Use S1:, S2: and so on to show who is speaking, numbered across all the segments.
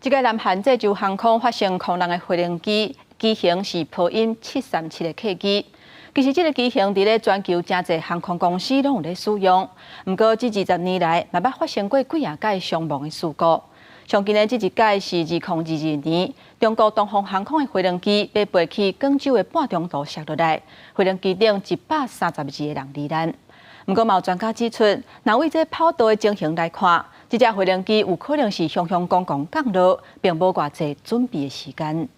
S1: 這個南韓濟州航空發生空難的飛行機機型是波音737的客機。其實這个機型佇咧全球誠濟航空公司攏有咧使用，毋過這20年來嘛捌發生過幾仔擺傷亡的事故。上近的這一擺是2022年，中國東方航空的飛行機欲飛去廣州的半中途摔落來，飛行機頂132個人罹難。毋過嘛有專家指出，若為這跑道的情形來看，這架飛行機有可能是雄雄剛剛降落，並無偌濟準備的時間。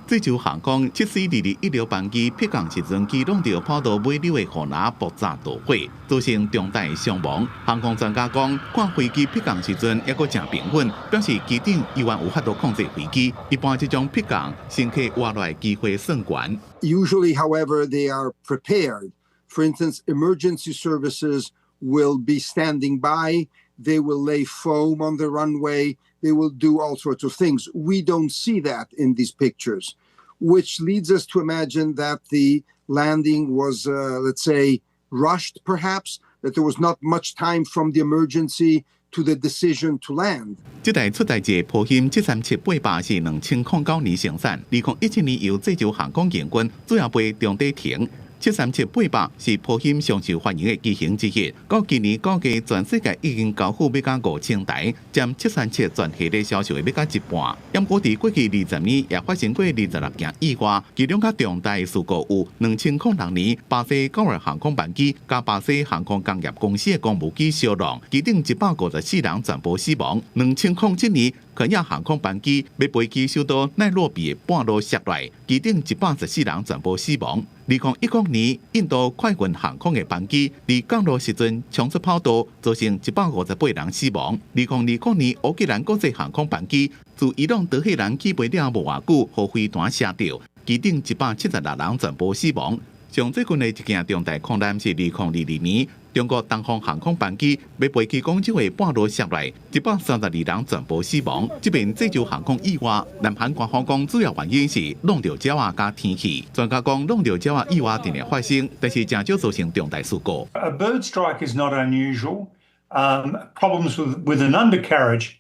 S2: 濟州航空7C2216班機迫降時陣，機挵著跑道尾溜的護欄爆炸導火，造成重大傷亡。航空專家講，看飛機迫降時陣猶閣誠平穩，表示機長猶原有法度控制飛機。一般這種迫降，乘客活落來機會算懸。
S3: Usually, however, they are prepared. For instance, emergency services will be standing by. They will lay foam on the runway. They will do all sorts of things. We don't see that in these pictures, which leads us to imagine that the landing was, let's say, rushed, perhaps, that there was not much time from the emergency to the decision to land.
S2: 這台出代誌波音737-800是2009年生產，2017年由濟州航空營運，主要飛中短程。737-800是波音上受歡迎的機型之一，到今年估計全世界已經交付欲到5000台，佔737全系列銷售的欲到一半。毋過佇過去20年也發生過26件意外，其中較重大事故有2006年巴西狗爾航空班機佮巴西航空工業公司的公務機相撞，機頂154人全部死亡。2007年肯亞航空班機欲飛去首都奈洛比的半路摔落，機頂114人全部死亡。2010年，印度快運航空的班機佇降落時陣衝出跑道，造成158人死亡。2020年，烏克蘭國際航空班機自伊朗德黑蘭起飛了無偌久，予飛彈射著，機頂176人全部死亡。上最近的一件重大空難是2022年，中國東方航空班機欲飛去廣州的半路摔落，132人全部死亡。這擺濟州航空意外，南韓官方講主要原因是挵著鳥仔佮天氣。專家講挵著鳥仔意外定定發生，但是誠少造成重大事故。
S4: A bird strike is not unusual. Problems with an undercarriage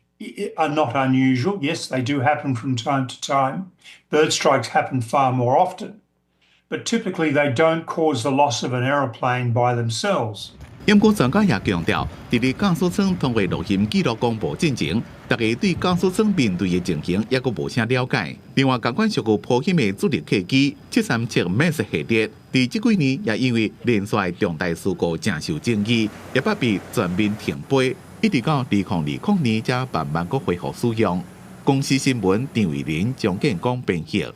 S4: are not unusual. Yes, they do happen from time to time. Bird strikes happen far more often. But typically they don't cause the loss of an aeroplane by themselves.
S2: 毋過專家也強調，佇咧駕駛艙通過錄音記錄廣播進前，大家對駕駛艙面對的情形猶閣無啥了解。另外，仝款屬於波音的主力客機737 MAX 系列，佇這幾年也因為連續重大事故誠受爭議，也捌被全面停飛，一直到2020年才慢慢閣恢復使用。公視新聞張偉林、張建光編譯。